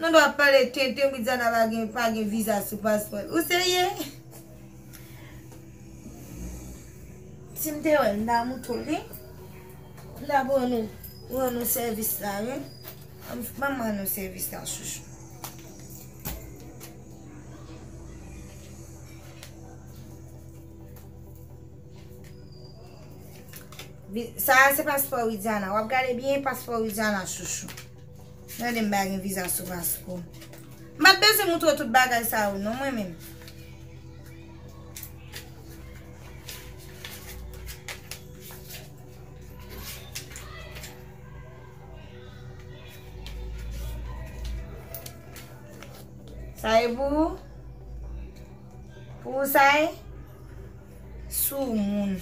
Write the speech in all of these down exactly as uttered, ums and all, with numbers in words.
Nan dwa pale tenten, Widiana pa gen, pa gen viza sou paspò l. Ou serye? Si m te wè l, m ta montre w li. M ta pou nou, pou nou sèvis la, wi. Ban m, ban m rann nou sèvis la, chouchou. Vi-, sa a se paspò Widiana. W ap gade byen paspò Widiana, chouchou. Tande m pa gen viza sou paspò. M pa t bezwen moutre w tout bagay sa yo, non, mwen menm. Sa e pou ou? Pou ou sa e? Soumoun.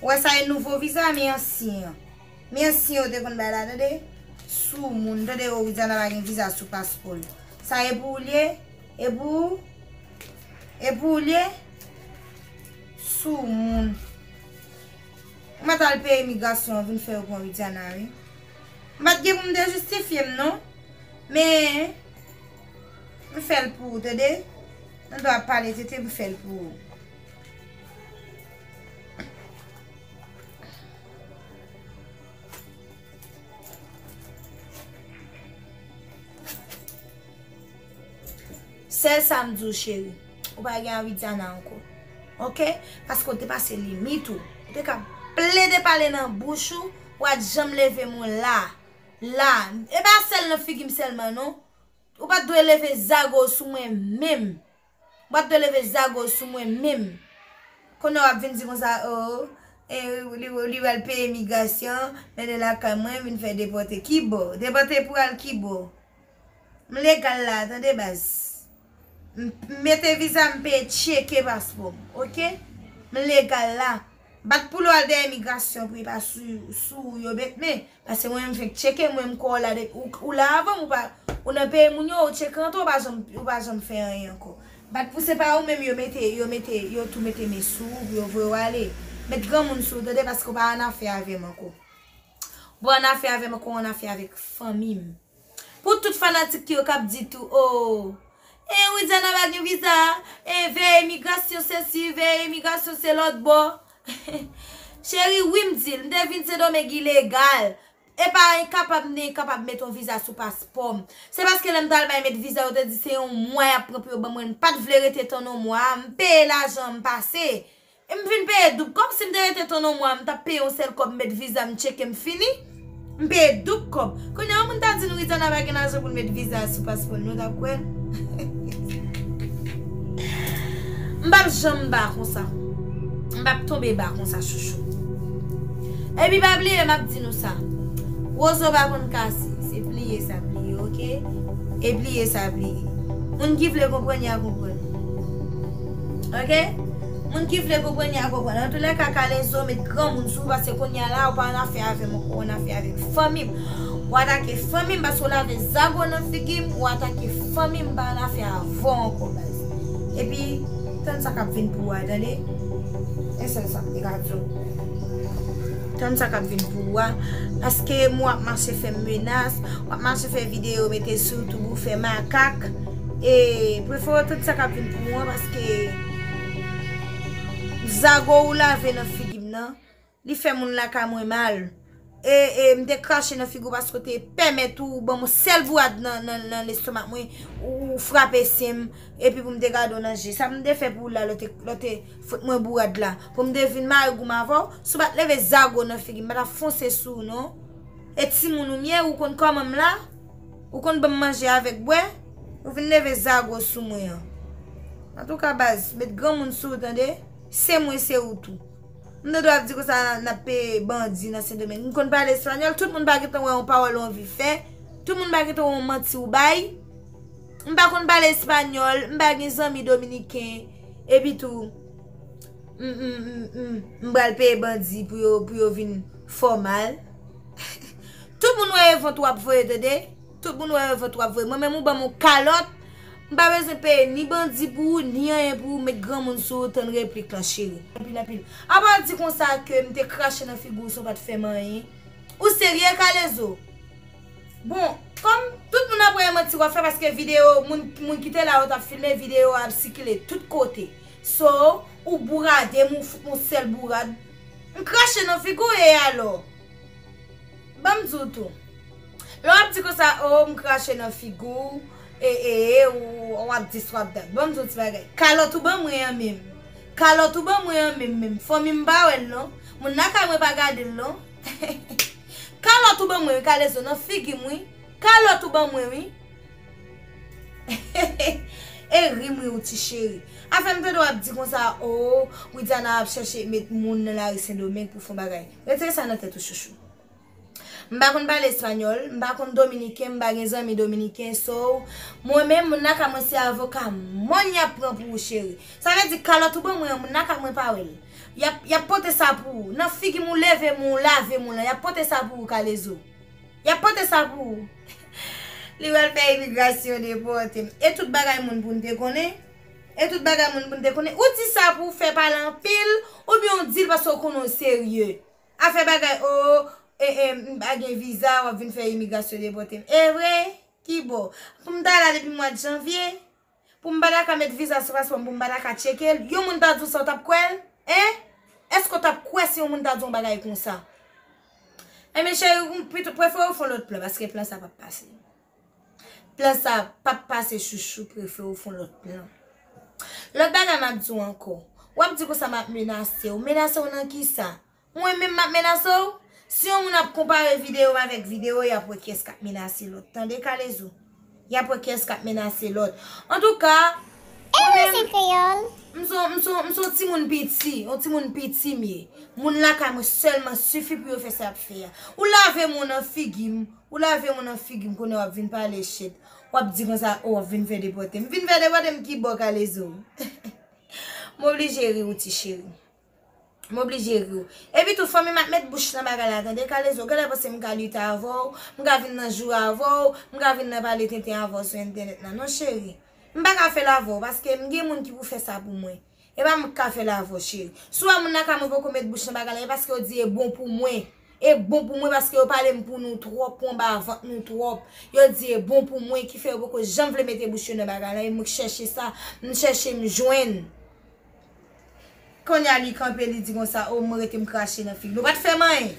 Ou wè sa e nouvo viza, men ansyen an. Men ansyen yo te konn bay la, tande? Soumoun, tande, o, Widiana pa gen viza sou paspò l. Sa e pou ou l ye? E pou ou? E pou ou l ye? Soumoun. Ou mèt al peye imigrasyon an vin fè yo pran Widiana, wi. M pa t gen pou m te jistifye m, non. Men, m fè l pou ou, tande? Nan dwa pale tenten, m fè l pou ou. Sèl sa m di w, cheri, ou pa gen a Widiana ankò. Oke? Paske w te pase limit ou. Ou te ka plede pale nan bouch ou, ou pa t janm leve men w la. La. E pa sèl nan figi m sèlman, non. Ou pa t dwe leve zago sou mwen menm. Ou pa t dwe leve zago sou mwen menm. Kounye a w ap vin di konsa, o, e, li, li pral peye imigrasyon, mennen lakay mwen, vin fè depòte. Kibò? Depòte pou al kibò? M legal la, tande baz. M, m mete viza, m peye tcheke paspò m, oke? M legal la. Bat pou l al dèyè imigrasyon pou e pa sou, sou ou yo met men. Paske mwen menm fenk tcheke, mwen menm kwè w la depi ou, ou la avan m, ou pa, ou nan peyi moun yo, ou tcheke antre, ou pa janm, ou pa janm fè anyen ankò. Bat pou se pa ou menm yo mete, yo mete, yo tou mete men sou ou pou yo voye w ale. Met granmoun sou ou, tande, paske w pa annafè avè m ankò. Ou pa annafè avè m ankò, ou annafè avèk fanmi m. Pou tout fanatik yo k ap di tou, o, e Widiana pa gen viza, e veye imigrasyon sesi, veye imigrasyon se lòt bò. Cheri, wi m di l, m te vin Sendomeng ilegal. E pa enkapab, m te enkapab met yon viza sou paspò m. Se paske lè m t al bay met viza, yo te di se yon mwa y ap pran pou yo ban mwen, m pa t vle rete tann yon mwa, m peye lajan, m pase. E m vin peye doub kòb. Si m te rete tann yon mwa, m t ap peye yon sèl kòb, m met viza, m tcheke, m fini. M peye doub kòb. Kounye a, yon moun ta di n Widiana pa gen lajan pou l met viza sou paspò l, nou t ap kwè l? M p ap janm ba konsa. M p ap tonbe ba konsa, chouchou. Epi pa bliye, m ap di nou sa. Wozo pa konn kase. Se pliye sa pliye, oke? E pliye sa pliye. Moun ki vle konprann, y a konprann. Oke? Moun ki vle konprann, y a konprann. Antoulèka, Kalezo, met granmoun sou ou, paske kounye a la, ou pa annafè avè m ankò, ou annafè avèk fanmi m. Ou atake fanmi m, paske ou lave zago nan figi m, ou atake fanmi m, m pa annafè avè w ankò, baz. Epi, tann sa k ap vin pou ou a, tande? E sèl sa m te ka di w. Tann sa k ap vin pou ou a. Paske m w ap mache fè m menas, w ap mache fè videyo, mete sou YouTube, ou fè makak. E prefere tann sa k ap vin pou ou an, paske zago ou lave nan figi m nan, li fè moun lakay mwen mal. E, e m te krache nan figi w paske w te pèmèt ou ban m yon sèl bourad nan, nan, nan lestomak mwen, ou, ou frape sen m, epi pou m te gade w nan je. Sa m te fè pou ou la, lè w te, lè w te fout mwen bourad la. Pou m te vin mare gou m avè w, si w pa t leve zago nan figi m, m pa t ap fonse sou ou non. E timoun ou m ye, ou konn kòman m la? Ou konn ban m manje avèk bwè? Ou vin leve zago sou mwen an. Antouka baz, met granmoun sou ou tande. Se mwen, se ou tou. M nan dwa ap di konsa n ap peye bandi nan Sendomeng. M konn pale espanyòl, tout moun pa gentan wè yon pawòl ou anvi fè. Tout moun pa gentan wè yon manti ou bay. M pa konn pale espanyòl, m pa gen zanmi dominiken. Epi tou, m, m, m, m, m pral peye bandi pou yo, pou yo vin fè w mal. Tout moun wè e vant w ap voye, tande. Tout moun wè e vant w ap voye. Mwen menm ou ban m yon kalòt, m pa bezwen peye ni bandi pou ou, ni anyen pou ou, met granmoun sou ou, tann replik lan, cheri. Anpil, anpil. Apa w di konsa ke m te krache nan figi w san w pa t fè m anyen? Ou serye, Kalezo? Bon, kòm tout moun ap wè manti w ap fè paske videyo, moun, moun ki te la yo t ap filme, videyo a ap sikile tout kote. So, ou bourade m, ou fout m yon sèl bourad. M krache nan figi w e alò? Ban m di w tou. Lè w ap di konsa, o, m krache nan figi w, e, e, e, ou, w ap dis, w ap dat. Ban m di w ti bagay. Kalòt ou ban mwen an menm. Kalòt ou ban mwen an menm, menm. Fanmi m pa wè l non. Moun lakay mwen pa gade l non. Kalòt ou ban mwen wi, Kalezo, nan figi m wi. Kalòt ou ban mwen wi. E ri m ri w ti cheri. Afè m tande w ap di konsa, o, Widiana ap chèche met moun nan lari Sendomeng pou fè yon bagay. Retire sa nan tèt ou, chouchou. M pa konn pale espanyòl, m pa konn dominiken, m pa gen zanmi dominiken, so, mwen menm, moun lakay mwen se avoka mòn y ap pran pou ou, cheri. Sa vle di, kalòt ou ban mwen an, moun lakay mwen pa wè l. Y ap, y ap pote sa pou ou. Nan figi m ou leve m ou lave m ou lan, y ap pote sa pou ou, Kalezo. Y ap pote sa pou ou. Li pral fè imigrasyon depòte m. E tout bagay moun pou n te konnen? E tout bagay moun pou n te konnen? Ou di sa pou w fè pale anpil, oubyen w di l paske w konnen w serye? Afè bagay, o, e, e, m pa gen viza, w ap vin fè imigrasyon depòte m. E vre? Ki bò? Pou m ta la depi mwa janvye? Pou m pa ta ka met viza sou paspò m, pou m pa ta ka tcheke l, yon moun ta di w sa, w t ap kwè l? Hein? Èske w t ap kwè si yon moun ta di w yon bagay konsa? Enben, cheri, ou pito, prefere w fè yon lòt plan, paske plan sa p ap pase. Plan sa p ap pase, chouchou, prefere w fè yon lòt plan. Lòt bagay m ap di w ankò, w ap di konsa m ap menase w. Menase w nan kisa? Mwen menm m ap menase w? Si yon moun ap konpare videyo m avèk videyo, y ap wè kiyès k ap menase lòt. Tande, Kalezo? Y ap wè kiyès k ap menase lòt. Antouka, mwen menm, m se yon, m se yon, m se yon timoun piti, yon timoun piti m ye. Moun lakay mwen sèlman sifi pou yo fè sa y ap fè a. Ou lave m ou nan figi m, ou lave m ou nan figi m, kounye a w ap vin pale shit. W ap di konsa, o, w ap vin fè depòte m. Vin fè depòte m ki bò, Kalezo? M oblije ri w, ti cheri. M oblije ri w. Epi tou, fanmi m ap met bouch nan bagay la, tande, Kalezo. Genlè panse m ka lite avè w, m ka vin nan joure avè w, m ka vin nan pale tenten avè w sou entènèt la. Non, cheri. M pa ka fè l avè w, paske m gen moun ki pou fè sa pou mwen. E pa mwen k ka fè l avè w, cheri. Si w wè moun lakay mwen poko met bouch nan bagay la, e paske yo di e bon pou mwen. E bon pou mwen paske yo pale m pou nou twòp, pou anba vant nou twòp. Yo di e bon pou mwen, ki fè yo poko janm vle mete bouch yo nan bagay la. E mwen k chèche sa, m chèche m jwenn. Kounye a li kanpe, li di konsa, o, mwen rete m krache nan figi l. Ou pa t fè m anyen.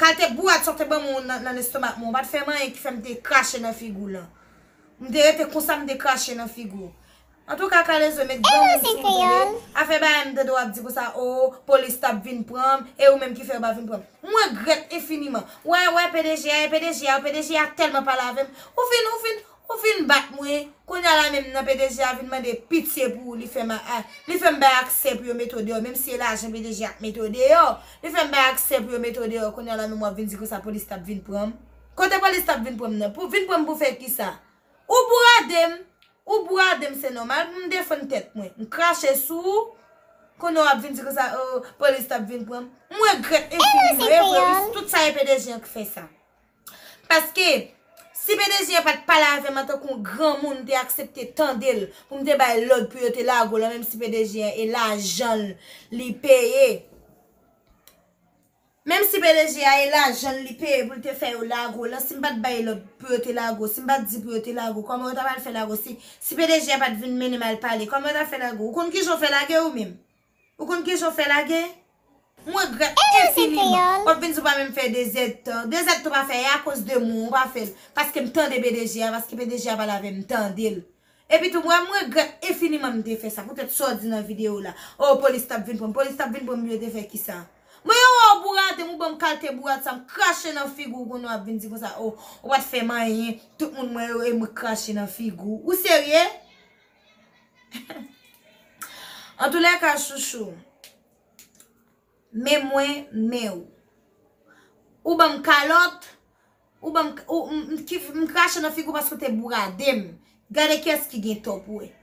Kalte bourad sa w te ban mwen nan, nan lestomak mwen, ou pa t fè m anyen ki fè m te krache nan figi w lan. M te rete konsa, m te krache nan figi w. Antouka, Kalezo, met granmoun sou ou, tande. Afè bagay m tande w ap di konsa, o, polis t ap vin pran m, e ou menm ki fè yo pa vin pran m. M regrèt enfiniman. Wè, wè, P D G a, e P D G a, P D G a tèlman pale avè m. Ou fin, ou fin, ou fin bat mwen. Kounye a la menm nan P D G a vin mande pitye pou ou, li fè m a, a, li fè m bay aksè pou yo mete w deyò, menm si e lajan P D G a k mete w deyò. Li fè m bay aksè pou yo mete w deyò, kounye a la menm w ap vin di konsa polis t ap vin pran m. Kote polis t ap vin pran m nan? Pou vin pran m pou fè kisa? Ou bourade m, ou bourade m, se nòmal pou m defann tèt mwen. M krache sou ou, kounye a w ap vin di konsa, o, polis t ap vin pran m. M regrèt enfiniman, e vre wi, tout sa e P D G an k fè sa. Paske, si P D G an pa t pale avè m antanke yon granmoun, m te aksepte tande l, pou m te bay lòd pou yo te lage w lan, menm si P D G an e lajan l li peye. Menm si P D G a e lajan l li peye pou l te fè yo lage w lan, si m pa t bay lòd pou yo te lage w, si m pa t di pou yo te lage w, kòman yo ta pral fè lage w? Si, si P D G a pa t vin mennen m al pale, kòman yo ta fè lage w? Ou konn kijan w fè lage ou menm? Ou konn kijan w fè lage? M regrèt enfiniman. W ap vin di w pa menm fè de zèdtan. De zèdtan w pa fè, e akoz de mwen w pa fè l. Paske m tande P D G a, paske P D G a pale avè m, m tande l. Epi tou, mwen, m regrèt enfiniman m te fè sa. Poutèt sa w di nan videyo w la. O, polis t ap vin pran m. Polis t ap vin pran m, yo te fè kisa? Mwen, yo wè w bourade m, ou ban m kalte bourad sa, m krache nan figi w, kounye a w ap vin di konsa, o, ou pa t fè m anyen, tout moun mwen yo, e mwen k krache nan figi w. Ou serye? Antoulèka, chouchou, men mwen, men w. Ou ban m kalòt, ou ban m, ou, m, m, ki, m krache nan figi w paske w te bourade m. Gade kiyès ki gen tò pou wè.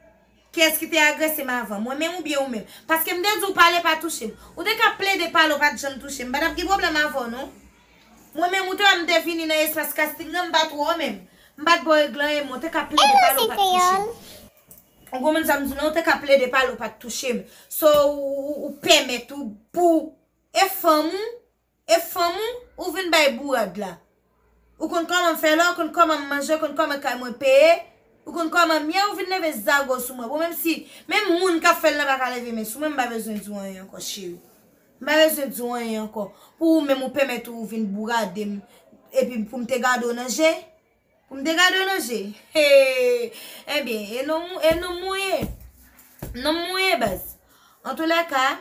Kiyès ki te agrese m avan, mwen menm oubyen ou menm? Paske m te di w pale pa touche m. Ou te ka plede pale, ou pa t janm touche m. M pa t ap gen pwoblèm avè w, non. Mwen menm, ou te wè m te vini nan espas kastik lan, m pa t wè w menm. M pa t ba w regle anyen, men ou te ka plede pale, ou pa t touche m. Ou konprann sa m di w lan, ou te ka plede pale, ou pa t touche m. So, ou, ou, ou pèmèt ou, pou, e fanm ou, e fanm ou, ou vin bay bourad la. Ou konn kòman m fè la, ou konn kòman m manje, ou konn kòman kay mwen peye, ou konn kòman m ye, ou vin leve zago sou mwen. Bon, menm si, menm moun k ap fè l nan pa ka leve men sou mwen, m pa bezwen di w anyen ankò, cheri. M pa bezwen di w anyen ankò. Pou ou menm ou pèmèt ou vin bourade m, epi pou m te gade w nan je, pou m te gade w nan je. Hey! Ebyen, e non, e non mouye. Non mouye, baz. Antoulèka,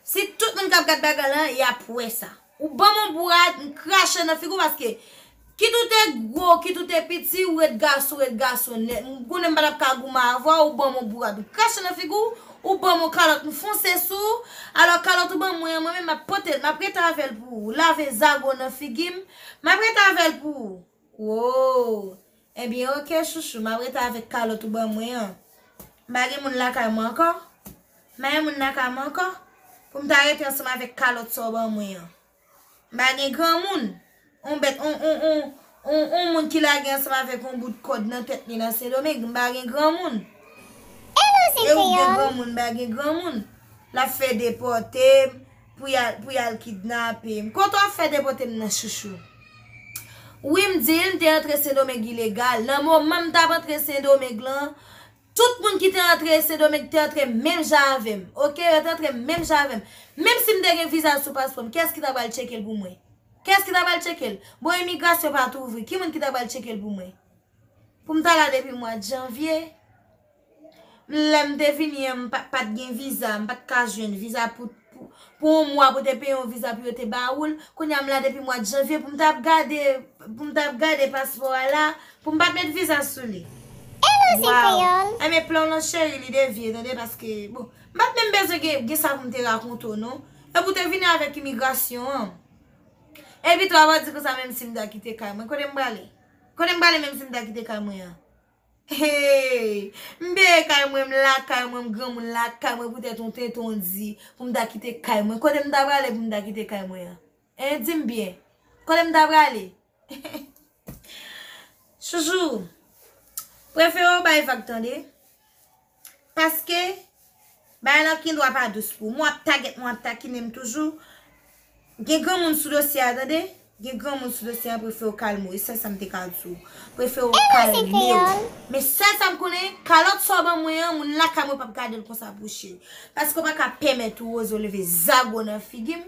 si tout moun k ap gad bagay lan, y ap wè sa. Ou ban m yon bourad, m krache nan figi w, paske kit ou te gwo, kit ou te piti, ou ret gason, ou ret gason nèt. M konnen m pa t ap ka goumen avè w, ou ban m yon bourad, m krache nan figi w, ou ban m yon kalòt, m fonse sou w. Alò, kalòt ou ban mwen an, mwen menm, m ap pote l, m ap rete avè l pou ou. Lave zago nan figi m, m ap rete avè l pou ou. Wo! Ebyen, oke, chouchou, m ap rete avèk kalòt ou ban mwen an. M pa gen moun lakay mwen ankò. M pa gen moun lakay mwen ankò. Pou m ta rete ansanm avèk kalòt sa w ban mwen an. M pa gen granmoun. On bèt, on, on, on, on, on moun ki lage ansanm avèk on bout kòd nan tèt li nan Sendomeng. M pa gen granmoun. E ou gen granmoun, m pa gen granmoun. L ap fè depòte m pou y al, pou y al kidnape m. Kote w ap fè depòte m nan, chouchou? Wi, m di l, m te antre Sendomeng ilegal. Nan moman m t ap antre Sendomeng lan, tout moun ki te antre Sendomeng te antre menm jan avè m. Oke, yo te antre menm jan avè m. Menm si m te gen viza sou paspò m, kiyès ki ta pral tcheke l pou mwen? Kiyès ki ta pral tcheke l? Bon, imigrasyon pa t ouvri. Ki moun ki ta pral tcheke l pou mwen? Pou m ta la depi mwa janvye. Lè m te vini an, m pa, pa t gen viza, m pa t ka jwenn viza pou, pou, pou yon mwa pou te peye yon viza pou yo te ba ou l. Kounye a m la depi mwa janvye pou m t ap gade, pou m t ap gade paspò a la, pou m pa t met viza sou li. Waw. Enben plan w lan cheri, li devye, tande, paske, bon, m pa t menm bezwen gen, gen sa pou m te rakonte w, non. Epi w te vini avèk imigrasyon an. Epi tou, w ap di konsa, menm si m ta kite kay mwen, kote m prale? Kote m prale menm si m ta kite kay mwen an? Hey! M peye kay mwen, m lakay mwen, m granmoun lakay mwen, poutèt yon tenten w di pou m ta kite kay mwen. Kote m ta prale pou m ta kite kay mwen an? Hein, di m byen. Kote m ta prale? Chouchou, prefere w bay vag, tande. Paske bagay lan gen dwa pa dous pou ou. Mwen ap tagèt, mwen ap takinen m toujou. Gen granmoun sou dosye a, tande. Gen granmoun sou dosye a, prefere w kalme w. E sèl sa m te ka di w. Prefere w kalme w. Men sèl sa m konnen, kalòt sa w ban mwen an, moun lakay mwen p ap gade l konsa pou cheri. Paske w pa ka pèmèt ou oze w leve zago nan figi m.